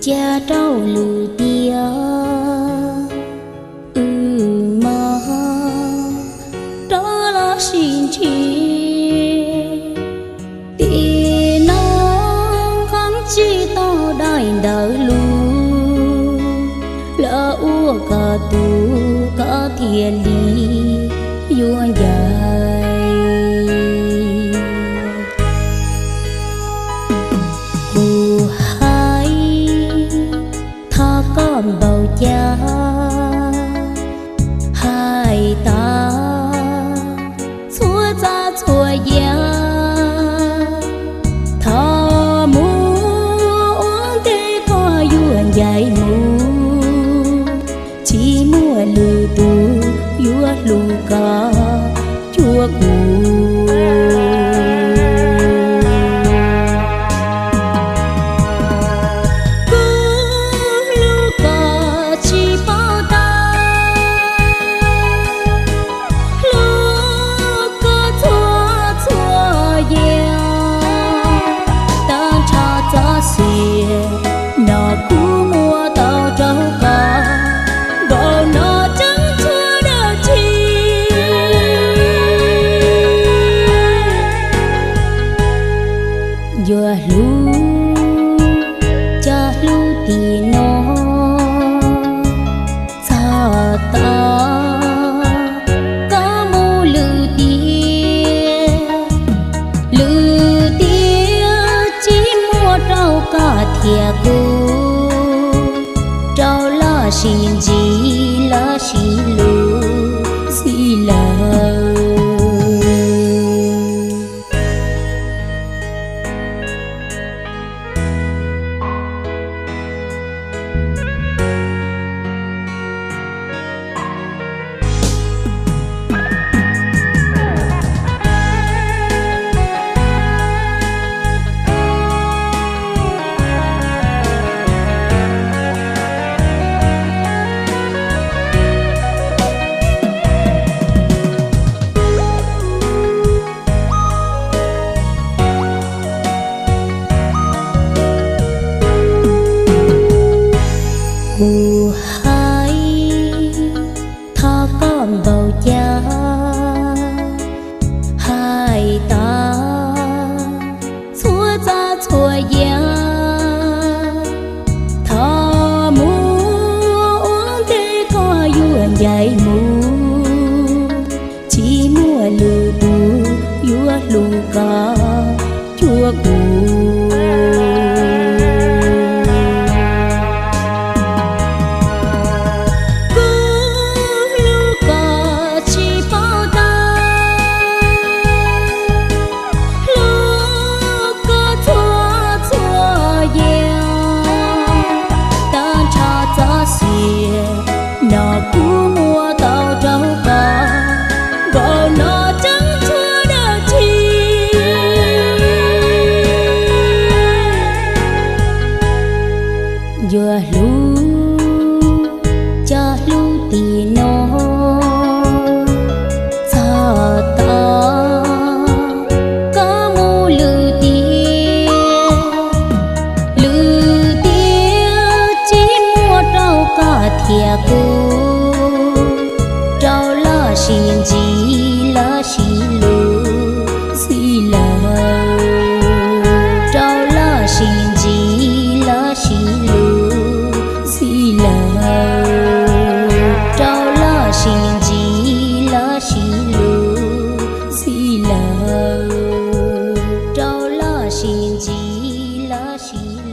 Cia rau lwm tiam wb mam rov los sib ntsib. Tim no nqeeb tsis tau daim ntawv lus, lawv ua koj tus koj thiaj li yuav ncaim. Kuv hais thov koj npaum cas, hais tas txhua txaj txhua yam, thov mus ua ntej koj yuav ncaim mus. Tsis muaj lwm tus yuav hlub koj cuag kuv. Kuv hlub koj tsis paub tag, hlub koj txhua txhua yam. Tag nrho txoj sia no kuv muab tau rau koj, npaum no tseeb tshuav dab tsi. Yuav hlub cov hlub tim no txog tod koj mus lwm tiam, lwm tiam tsis muaj rau koj thiab kuv, rau los sib ntsib los sib hlub xwb lawm. Kuv hais thov koj npaum cas, hais tas txhua txaj txhua yam, thov mus ua ntej koj yuav ncaim mus. Tsis muaj lwm tus yuav hlub koj cuag kuv. Kuv hlub koj tsis paub tag, hlub koj txhua txhua yam. Tag nrho txoj sia no kuv muab tau rau koj, npaum no tseeb tshuav dab tsi. Yuav hlub cov hlub tim no txog tod koj mus lwm tiam, lwm tiam tsis muaj rau koj thiab kuv, rau los sib ntsib los sib hlub xwb lawm. Rau los sib ntsib los sib hlub xwb lawm. Rau los sib ntsib los sib hlub xwb lawm. Rau los sib ntsib los sib